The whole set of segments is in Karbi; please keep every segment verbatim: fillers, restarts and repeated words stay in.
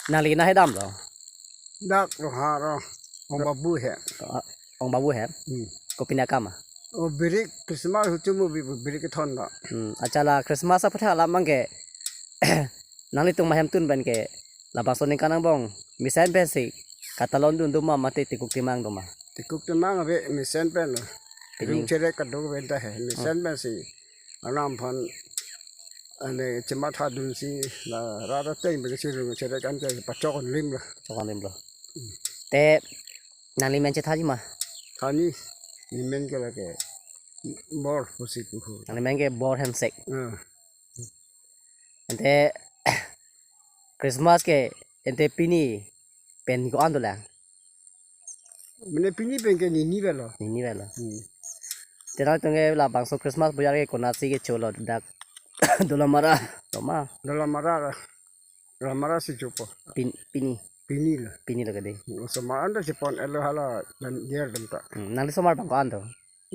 Nangli na he damlo? Dak lo ha ro. Ong Babu he. Ah, Ong Babu he? Hmm. Kopine akam ma? O birik Christmas hutum o bi-, birik kethon da. Hmm. Achala Christmas aphuthak alam abang ke nanglitum ahem tun pen ke labangso aningkan angbong mesen pensi katalon dun do ma mate tikuk timang do ma? Tikuk timang ave mesen pen lo. Pining. Rung cherek kadokave ta he. Mesen pensi. Anam aphan ane chematha dunsi la rara teng bagi si rung cherek an ke pachok an lim lo. Chok an lim lo. Te nangli men chethaji ma? Thani, nemen ke lake Bor pusi pu ho. Nangli men ke Bor Hemsek. Ah. Ante Christmas ke ante pini pen ko-an dolang? Mane pini pen ke nini avelo. Nini avelo. Hmm. Te nangtum ke labangso Christmas bojar ke konatsi kecholo dak Dolamara, Doma. Dolamara, Dolamara si chopo. Pin-, pini. Pini lo. Pini lo kedi. Osomar an ta chepon-etlo hala dan dia dam ta. Hmm, nangli osomar abang ko-an do?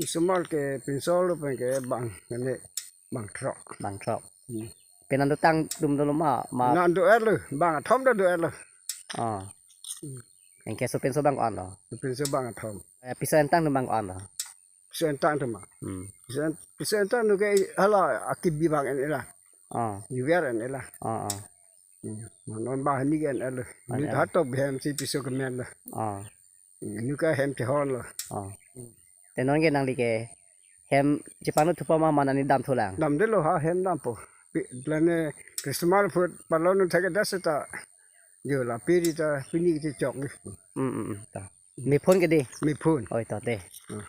Osomar ke pinso lo pen ke bang, ane bang throk. Bang throk. Hmm. Pen nangtum tang dum dolo ma, ma. Nangtum do-etlo, bang kethom ta do-etlo. Ah. Hmm. Anke sopinso abang ko-an lo? Sopinso bang kethom. Eh, piso entang atum abang ko-an lo? Piso entang atum ma. Hmm. Piso en-, piso entang atum ke hala akibi abang en-e la. Ah. Niver en-e la. Ah, ah. Hmm. Non abang hani ke en-etlo. Ni en-etlo. Hatok hem si piso kemen lo. Ah. Hmm. Nu ke hem chehon lo. Ah. Hmm. Te non ke nangli ke hem chepangno thupo ma, mane nangli damthu lang? Damdetlo ha hem dampo. Pi-, lane Christmas aphuthak palon thek das ta. Jo la piri ta pini ke chok ni. Hmm, hmm, hmm, ta. Mephun kedi? Mephun. Oi, to te. Hmm.